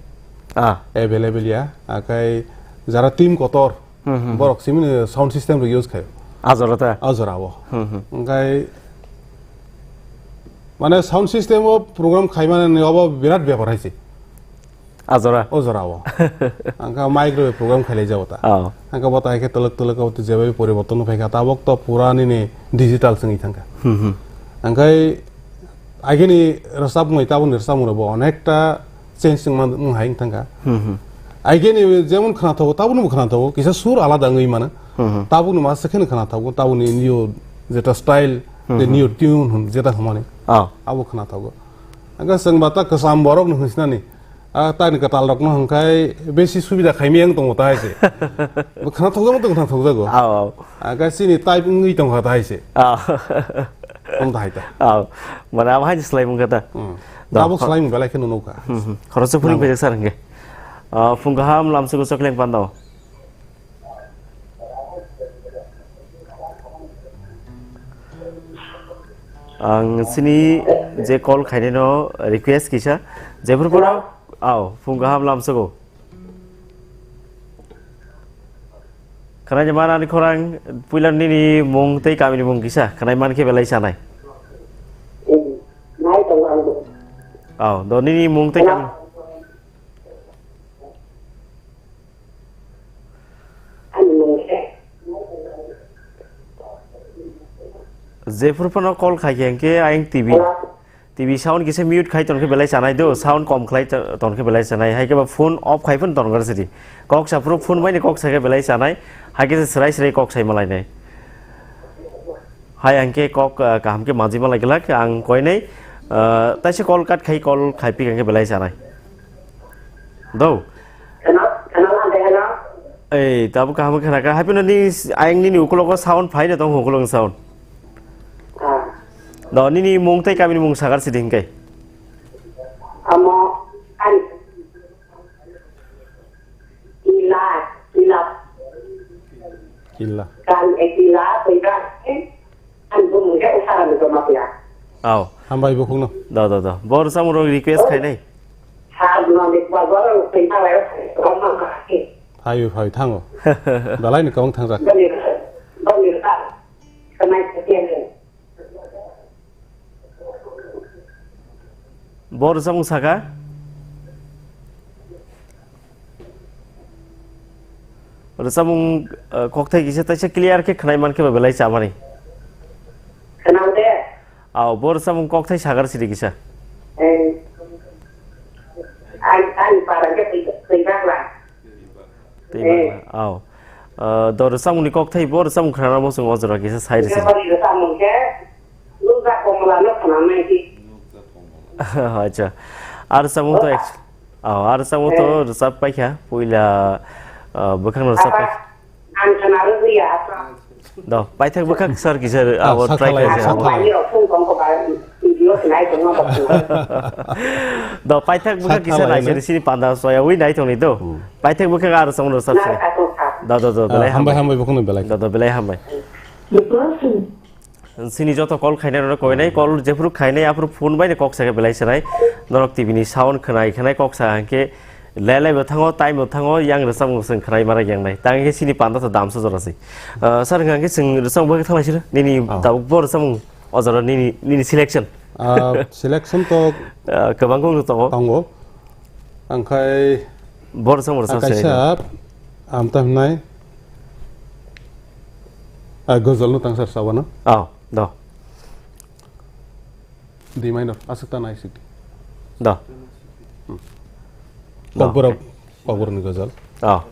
Ah. Available ya. Akai jara team kotor, Hmm, hmm, hmm. Borok simi ni sound system rok use khai. Ajora ta? Ajora o. Hmm, hmm. Hwnkhe mane sound system o program khai mani ni obo birat bepar hai se. Ajora? O jora o. Hwnkhe mic rok program khai lai jago ta. Oh. Hwnkhe bo ta hai khe twlwk twlwk o jebai poriborton phai kha, tabok to pura nini digital se wngwi thang kha. Hmm, hmm. Hwnkhe agini rwchapmung tabukni rwchapmung rok bo onekta change wngma wng hai wng thangkha. Hmm, hmm. Aigeni jemon khwnathokgo, tabukni bo khwnathokgo, kisa sur alada wngwi mano. Hmm, hmm. Tabukni ma se kheno khwnathokgo, tabukni new jeta style, Hmm, the hmm. New tune hwn jeta hwnmani. Ah. Abo khwnathokgo. Aga chwng ba ta kwcham borok no hwnsinani. Ah, tani kwtal rok no hwnkhai besi subida khaimaya wng tongo ta hai se. Bo khwnathokjak, bo khwnathokjago. Ah, ah. Aga chini type wngwi tongkha ta hai se. Ah. Wng ta hai ta. Ah. Mane abo hai se swlaimung kha ta. Hmm. Da, Tabuk hor- swlaimung belai kheno nukha. Hmm, hmm. Khoroksa phoring Nang- phaijak sir hwnkhe. Ah, phung kaham lamsugo chokleng pando. Ang sini je call khainai no request kisa. Jephru phano, Hello? Aw, phung kaham lamsugo. Khwnai mani khorang puila nini mung tei kamini mung kisa khwnai man khe belai sanai. Hmm. Nai tongo ang bo. Aw, do nini mung tei Hello? Kam- Ani mung khe? Jephru phano call khai khe hwnkhe ayang T V. Hello? T V sound kisa mute khai ton khe belai chanai do, sound kom khlai to-, ton khe belai chanai. Hai khe ba phone off khai phano ton gar sidi. Kok sa phuru phone bai ni kok sa khe belai chanai. Hai khe se srai srai kok sai malai nai. Hai ang khe kok, ah, kaham khe manji malai glak ang koi nai. Ah, taisa call cut khai call khai pi ang khe belai chanai. Do. Khana, khana la de khana. Ei, tabuk kaham khana kha. Haipino ni ayang nini ukulogo sound phai na tong ukulog sound. Ah. Do, nini mung tei kamini mung sagar sidi hingkai. Killa. Killa, twi ba, ang bumung khe usara ni joma pia. Aw. Hambai bukhukno. Da, da, da. Bor samung rok request khainai. Sa buno ni ba bor twi ba lai. Phaio, phaio, thango. Belai ni kwbang thangjak. Boni, boni ba. Khamai khe. Bo rwchapmung saka? Rwchapmung, uh, kokthai kisa taisa clear khe khwnai mankhe ba belai chamani. Khwnam de. Aw, bo rwchapmung kokthai sagar sidi kisa. Eh. Ang, ang para khe twi, twi bakla. Tei Eh. Bangla, aw. Ah, do rwchapmungni kokthai bo rwchapmung khwnanamo chwng o jora kisa sai rwsidi. Bini rwchapmung khe Nukjak Komolano khwnanai di. Acha. Ar rwchapmung to Oh. ex-, aw, ar rwchapmung to Eh. rwchap paikha. Puila, ah, bwkhakno rwchap Apa? paikha. Ang khwnarwgwi ya, apa? Do, paithak bwkhak sir kisa Ah, abo try sakhalai, khaisa abo. sakhalai. Ani rok phone kong ko ba video se nai tong ba. Do, paithak bwkhak kisa Sakhalai nai ne? sini sini panda soya wi nai tong ni do. Hmm. Paithak bwkhak aro song ro sab Na sini. ka tong kha. Do, do, do, Ah, belai hambai, hambai. hambai, bukhukno belai. Do, do, belai hambai. The person Sini joto call khainai rok koi nai, call jephuru khainai aphuru phone bai ni kok sa khe belai sanai. Norok T V ni sound khwnai khwnai kok sa hwnkhe Lelai bo thango, time bo thango, yang rwchapmung chwng khwnai mara yang nai. Tang khe sini panda to damsa jora se. Ah, sir, hwnkha khe chwng rwchapmung bai thang lai sino. Nini Oh. tabuk bo rwchapmung o jora nini, nini selection. Ah, selection to Ah, kwbang kok tongo. tongo. Ang khai Bo rwchapmung ah, rwchap se. kaisa amta hwnai. Ah, ghazal no tang sir sabana. Oh, do. D minor, aswk ta naisik. Da. Hmm. Da. Kokborok, kokborokni ghazal. Ah.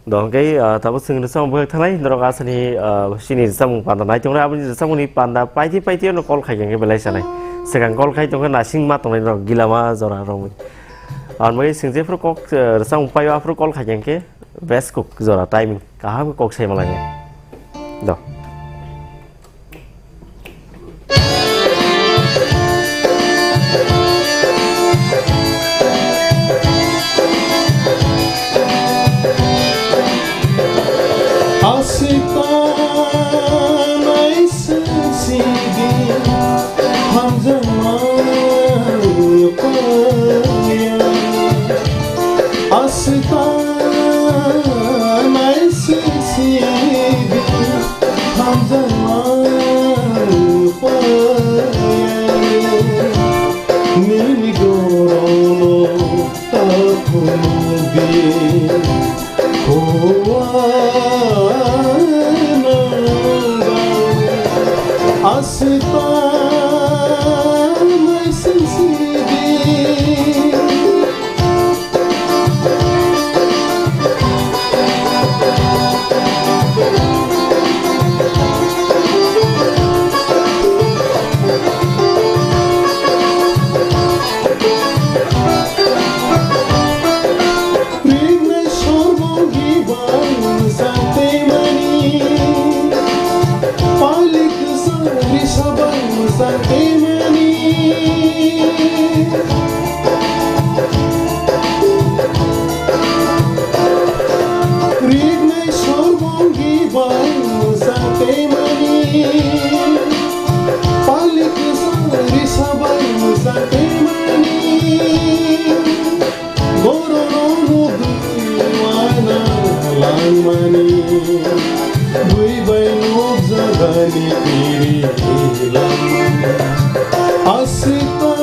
Da, hwnkhe, ah, tabuk chwng rwchapmung bwkhak thangnai, norok asani, ah, sini rwchapmung panda nai tongnai, aboni rwchapmungni panda paiti paiti ono call khai khe belai sanai. Swkang call khai tongkhe nasing ma tongnai norok gilama jora romwi. Ar mui chwng jephuru kok, ah, rwchapmung paio aphuru call khai khe best kok jora timing kaham kok sai malai. Da. Aswk ta naisik sidi hamjakma paya. Aswk ta naisik sidi hamjakma paya. Nini gorono ta phunukdi hoa nangba. Aswk ta naisik sidi. Rinai sormongi bai mwsang teimani, palik kwsa risa bai mwsang teimani. Rinai sormongi bai mwsang teimani, palik kwsa risa bai mwsang teimani. Borokno nugwi uana langmani, bui bai nukjakani tiri langmani. Aswk ta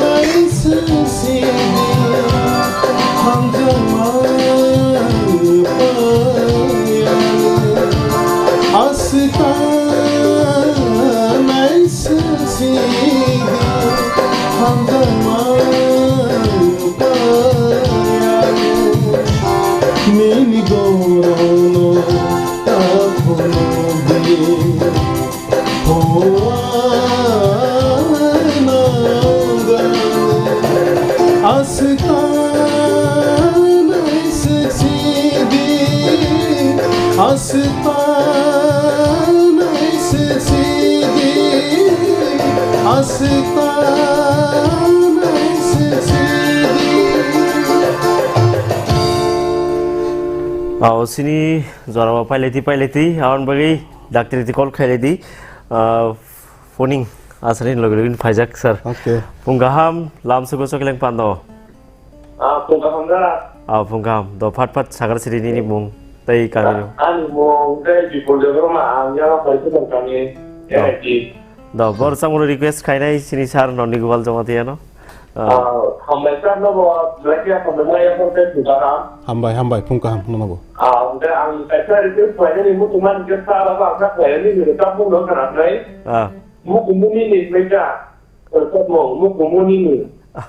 naisik sidi hamjakma paya. Aswk ta naisik sidi hamjakma paya. Nini gorono ta phunukdi hoa nangba. Aswk ta naisik sidi, aswk ta naisik sidi, aswk ta naisik sidi. Aw, sini jorao pailai di, pailai di, aboni bagwi daktari di call khailai di. Ah, phoning asani logi logi phaijak, sir. Okay. Phung kaham, lam sugo chokleng pando. Ah, phung kaham da. Ah, phung kaham. Do phat phat sagar siri nini mung tei kami no. Ani mung tei Bipul Debbarma, ang Yala Paisukam kami, Ah. N I T. Do, bor samung request khainai sini sir Nandi Gopal Jamatia no. Ah. Ah, hambai sir no bo, belai khe hambai maya phone tei phung kaham. Hambai, hambai, phung kaham nono bo. Ah, hwnkhe ang kaisa request khlainani muchungma hwnkhe sir abo ang kha khlainani ni rwchapmung no khna khlai. Ah. Mukumuni ni meja, rwchapmung, Mukumuni ni.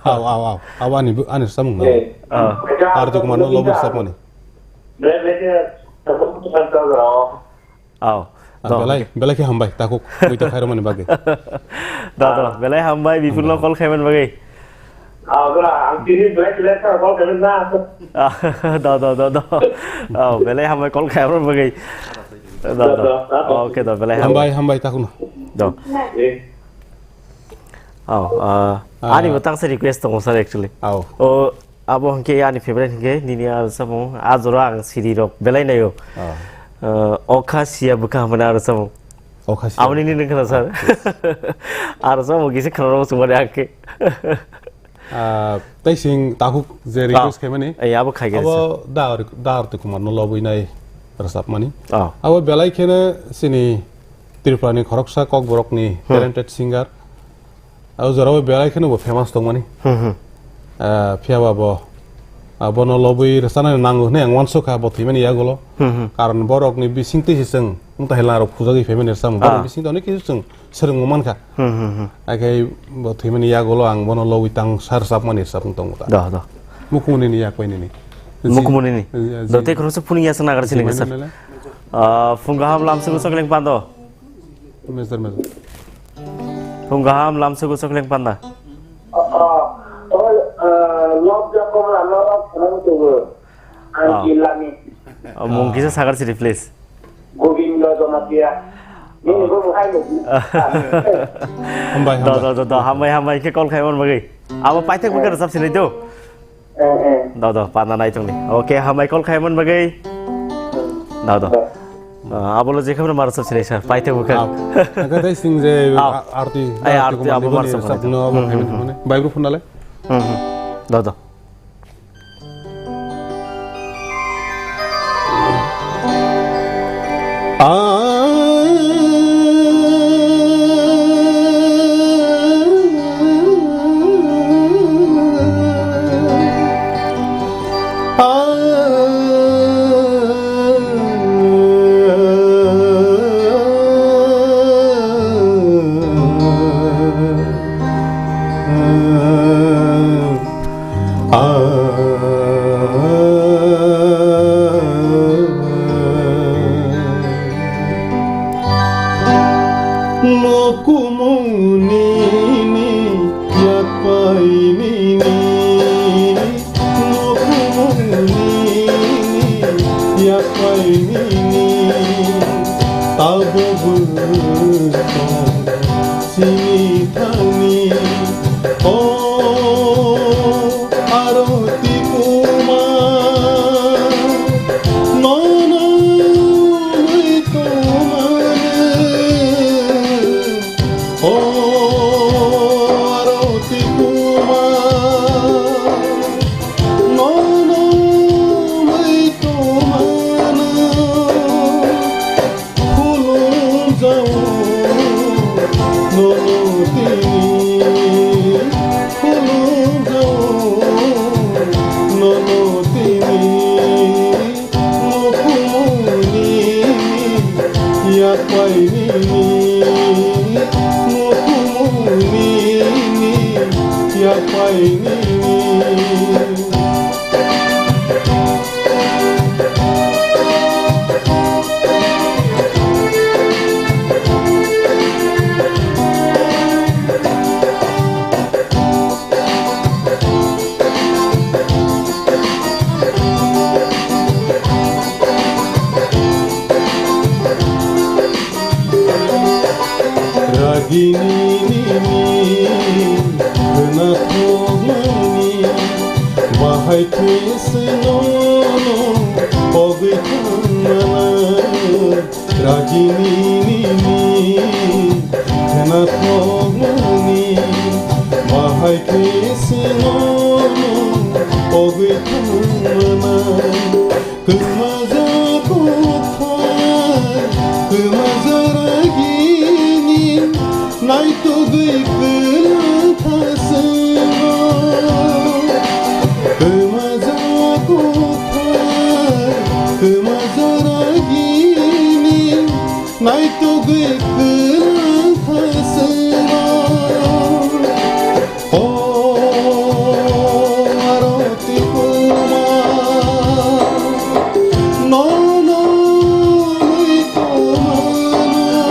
Aw, aw, aw, aw, ani, ani rwchapmung no. Eh. Ah. Arti Kumar no lobo rwchapmani. Belai, belai khe, Aw. Ah, do, belai, okay. Belai khe hambai, takhuk, muita khairokmani bagwi. Do, do, belai hambai, Bipul no call khaimani bagwi. Ah, bra, ang tini belai belai sa call khaimani na. Ah, do, do, do, do. Aw, belai hambai call khaimani bagwi. Do, do. Do, do, do. Okay, do, belai hambai. Hambai, hambai, takhuk no. Do. Eh. Aw, ah, Ah. Ani bo tangsa request tongo, sir, actually. Aw. O, Abo hwnkhe ani favorite hwnkhe nini aro samung, a jora ang siri rok belai naio. Ah. Eh, okha siya bwkha hwnmani aro samung. Okha siya. Abo nini nini khna sir. Aro samung kisa khna rok sumani ang khe. Ah, tei sing takhuk je request Ah. khaimani. Ai, abo khai khe Abo sir. Da, da Arti Kumar no lobwi nai rwchapmani. Ah. Abo belai kheno sini Tripura ni khoroksa kokborok ni Hmm. talented singer. Abo jorao belai kheno bo famous tongmani. Hmm, hmm. Ah, phiyaba bo, ah, bono lobwi rwchanani nango hwnwi ang uansukha bo thwimani yagulo. Hmm, hmm. Karon borokni bisingtwi se chwng wngta hai langrok phujagwi phaimani rwchapmung. Borokni Ah. bisingtwi onek kisu chwng swrwngma mankha. Hmm, hmm, hmm. Hakhe bo thwimani yagulo ang bono lobwi tangsa rwchapmani rwchapmung tongo ta. Do, do. Mukumunini yak bai nini. Mukumunini. Eh, Do ji. Tei khoroksa phunukya chwng nagar sini Ji, sir. Mele. Ah, phung kaham lam sugo chokleng pando. Mezar, mezar. Phung kaham lam sugo chokleng panda. Ah, ah, oh, eh, lobja komla no khwnang tubu. Ang Ah. Jilani. Oh, mung kisa sagar siri, please. Gobindo Jamatia. Nini Oh. bo hai mo. Hambai, Do, hambai. do, do, do, hambai, hambai, khe call khaimani bagwi. Abo paithak bwkha rwchap sinai do. Eh, eh. Do, do, panda nai tongni. Okay, hambai call khaimani bagwi. Do, do. Do. Ah, abolo je khamre mar sab sinai sir, paithak bwkha. Aw. Aga dai sing je Aw. A-, arti, Ai, arti arti, kumar abo ni mar goni sab sab sinai. No abo Hmm, khaimani hmm, hmm. Mane. Bai bro phone nalai. Hmm, hmm. Do, do. Lokumuni ni yakpai nini, lokumuni ni yakpai nini, tabuk bwswk sini thani. O Aroti Kumar, nono mui tumani. O Aroti Kumar, nono mui tumani. Khulumjao nono tini, khulumjao nono tini, mukumuni yakpai nini, mukumuni yakpai nini. Ragini nini khwnathokmani bahai khe se nono pogwi Kwma jora gini naitugwi kwlang kha chwngno. O aro tikuma, nono mui tongmano.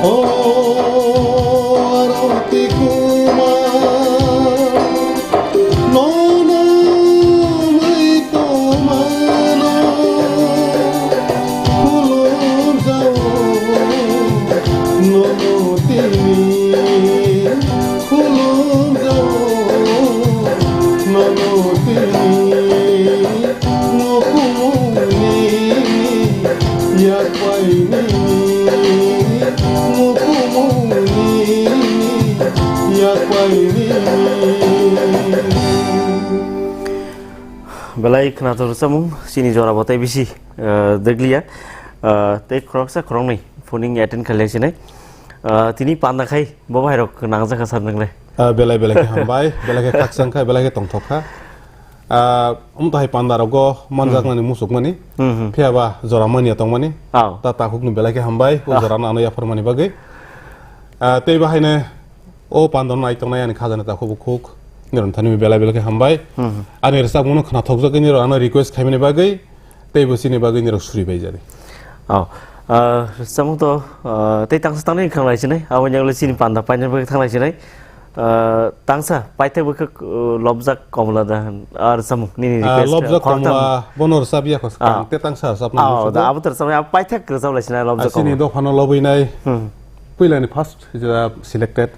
O aro tikuma, nono mui tongmano khulumjao, nono tini khulumjao, nono tini nukungni yakpai nini, nukungni yakpai nini. Belai khwnathok rwchapmung, chini jora bo tei bisi, ah, dwgliya. Ah, tei khoroksa khoroknwi phoning attend khailai sinai. Ah, tini panda khai bo bahairok nangjakha sir nwngle? Ah, belai belai khe hambai, belai khe khakchang kha, belai khe tongthok kha. Ah, omo tahai panda rogo manjaknani, hmm, muchukmani. Hmm, hmm. Phiya ba jora manya tongmani. Oh. Ta takhukni belai khe hambai, o, ah, jorano ano yapharmani bagwi. Ah, tei bahaino o pandano nai tongnai ani khajani takhuk bukhuk. Nirok thani belai belai khe hambai. Hmm, hmm. Ani rwchapmungno khwnathokjagwi nirok ano request khaimani bagwi. Tei bo chini bagwi nirok suri bai jani. Oh, ah, rwchapmung to, ah, tei tangsa tangnai wngkha lai sinai, aboni ulo chini panda painani bagwi thanglai sinai. Ah, tangsa paithak bwkhak, uh, lobjak komla da, ah, rwchapmung nini, ah, request, lobjak ah, khoroktham. Komla bono rwchap ya kho, ah, tei tangsa rwchapna, ah, muchungo. Da, abo to rwchapmani, abo paithak rwchap lai sinai lobjak, ah, chini komla. Dophano lobwi nai, hmm, puilani first jora selected.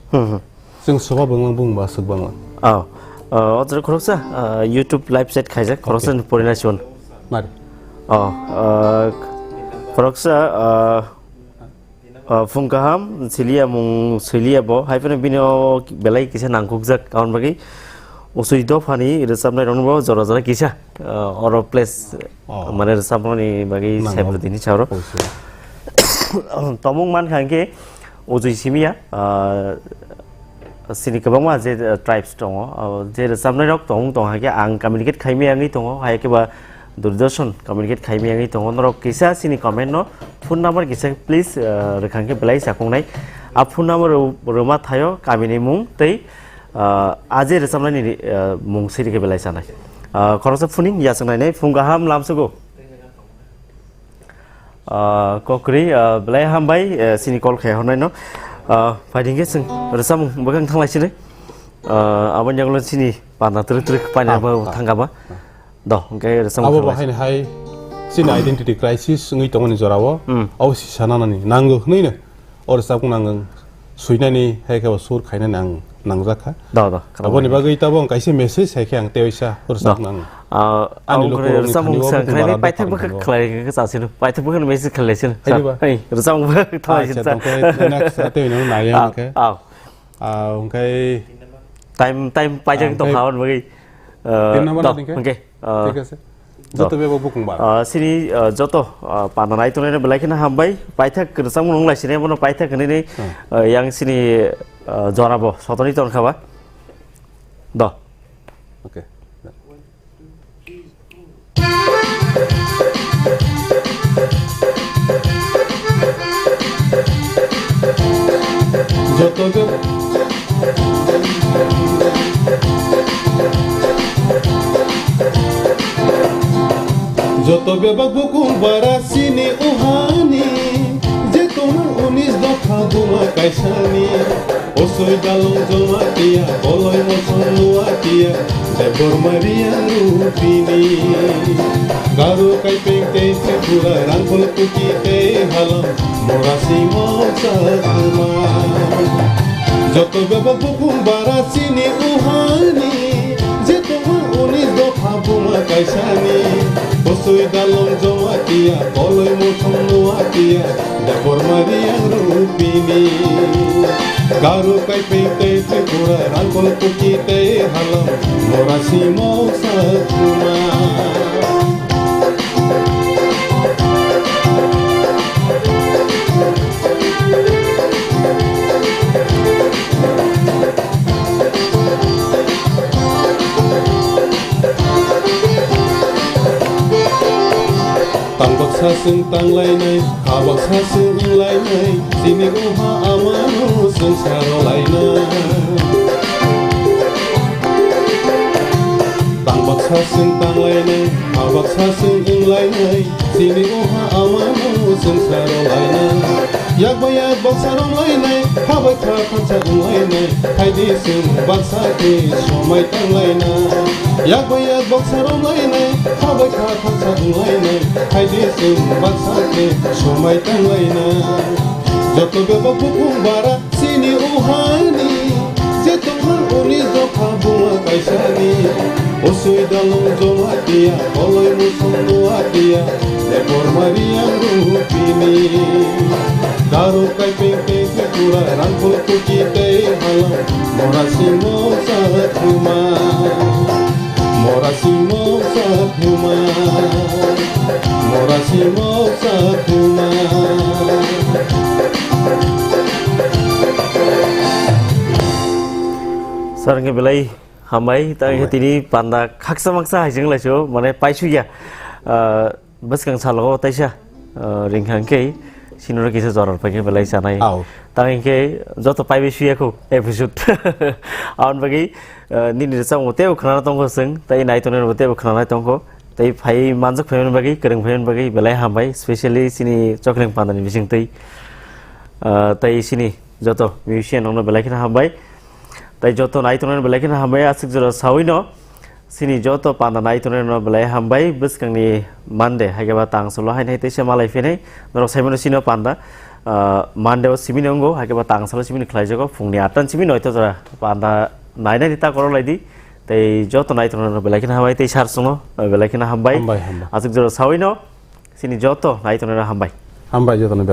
Hmm, hmm. Chwng soba banglang bung ba swk banglang. Oh. Uh, o jaga khoroksa, uh, YouTube live chat khaijak, khoroksa, okay, ni porina chun. Mari. Oh, uh, khoroksa, uh, uh, phung kaham, siliya mung, siliya bo, hai phano bini o belai kisa nangkukjak, aboni bagwi usui dophani rwchapnai rokno bo jora jora kisa, uh, oro place, oh, mane rwchapmani bagwi, nango, saibwdini charo. Obviously. Tomung mankha hwnkhe, ujui simiya, ah, chini kwbangma je, ah, tribes tongo, ah, je rwchapnairok tongmung tong hai khe ang communicate khaimaya wngwi tongo, hai khe ba Doordarshan communicate khaimaya wngwi tongo. Norok kisa chini comment no phone number kisa please, ah, rwkha hwnkhe belai chakungnai. A phone number rw-, rwma thaio kamini mung tei, ah, a je rwchapnaini, ah, mung siri khe belai chanai. Ah, khoroksa phuning yachwng nainai phung kaham lamsugo. Ah, kokri, ah, belai hambai, eh, chini call khai hornai no. Ah, phaidi hwnkhe chwng rwchapmung bwkhang thanglai sinai. Ah, aboni yagulo chini panda twrwk twrwk paina, ah, bo, ah, thangkha ba. Ah. Do, hwnkhe rwchapmung abo thanglai. Bo haino hai chini identity crisis wngwi tongmani jorao. Hmm. Abo si sananani nango hwnwi no. O rwchapmung nang suinani, hai khe bo sur khainani ang nangjak kha. Do, do, khna. Aboni bagwi tabuk ang kaisa message hai khe ang teisa rwchapmung nang. Ah, ani ang lokhorok rwchapmung thani o sang khainai, paithak bwkhak khlai khe chasino. Paithak bwkhak message khlai sino. Hai diba? Hai, rwchapmung bwkhak khlai sino. Acha, tongkhe next ate nang nai ang khe. Ah, ah. Ah, hwnkhe time, time paijak tong kha, hwnkhe, ah, tin number do, hwnkhe. Ah, thik ase. Joto bebak bukung bara. Ah, chini, ah, joto, ah, panda nai tongnai belai kheno hambai. Paithak rwchapmung nung lai sini, bono paithak hinwi ni, hmm, ah, yang chini, ah, jora bo sotoni tongkha ba. Do. Okay. Joto be-, joto bebak bukung bara chini uhani, je tongo unis dopha buma kaisani. Osoi dalong joma tiya, boloi moson lua tiya, je borma riya rupini. Garo kaipeng tei Tripura, Rangkhol Kuki tei Halam, mora simo chakma. Joto bebak bukung bara chini uhani, je tongma unis dopha buma kaisani. Osoi dalong joma tiya, boloi moson lua tiya, Debor Mariang Rupini, Garo Kaipeng tei Tripura, Rangkhol Kuki tei Halam, Morasi Moksa Thuma. Tang baksa chwng tanglainai, ha baksa chwng wnglainai, chini uha amano chwng sarolainai. Tang baksa chwng tanglainai, ha baksa chwng wnglainai, chini uha amano chwng sarolainai. Yak bai yak baksa romlainai, ha bai kha thansa wnglainai, haidi chwng baksa khe somai tanglainai. Yak bai yak baksa romlainai, ha bai kha thansa wnglainai, haidi chwng baksa khe somai tanglainai. Joto bebak bukhung bara chini uhani, je tongmani uni jokha buma kaisani. Usui dalung joma tiya, koloi musung tua tiya, depor mari ang rupini. Daru kai peng peng ke pura rangkul kuki tei halang, mora simo sa thuma. Mora simo sa thuma. Mora simo sa thuma. Sarangke belai hambai, tang Hambai. Tini panda khaksa maksa hai jeng lai so, mane paisuya. Ah, bwskang salo taisa, ah, ring hang khe sinoro kisa jorar pai khe belai sanai. Au. Tang khe joto pai bai suya khu episode. Aun bagi, ah, nini rwchapmung tebo khwnana tongkho chwng, tei nai tongnai rokbo tebo khwnanai tongkho. Tei phai manjak phaimani bagwi, kwrwng phaimani bagwi belai hambai, specially chini Chokleng Pandani bisingtwi. Ah, tei chini joto musician rokno belai kheno hambai. Tei joto nai tongnai belai kheno hambai, aswk jora sawi no. Chini joto panda nai tongnai no belai hambai, bwskangni Monday, hai khe ba tang solo hai nai teisa malai phinai. Norok saimano chini panda, ah, Monday o simi nongo, hai khe ba tang salo simi ni khlai jago, phungni atta ni simi noito jora panda nai nai ni ta koro lai di. Tei joto nai tongnai no belai kheno hambai, tei sar songno, eh, belai kheno hambai. Hambai, hambai. Aswk jora sawi no, chini joto nai tongnai no hambai. Hambai joto no belai.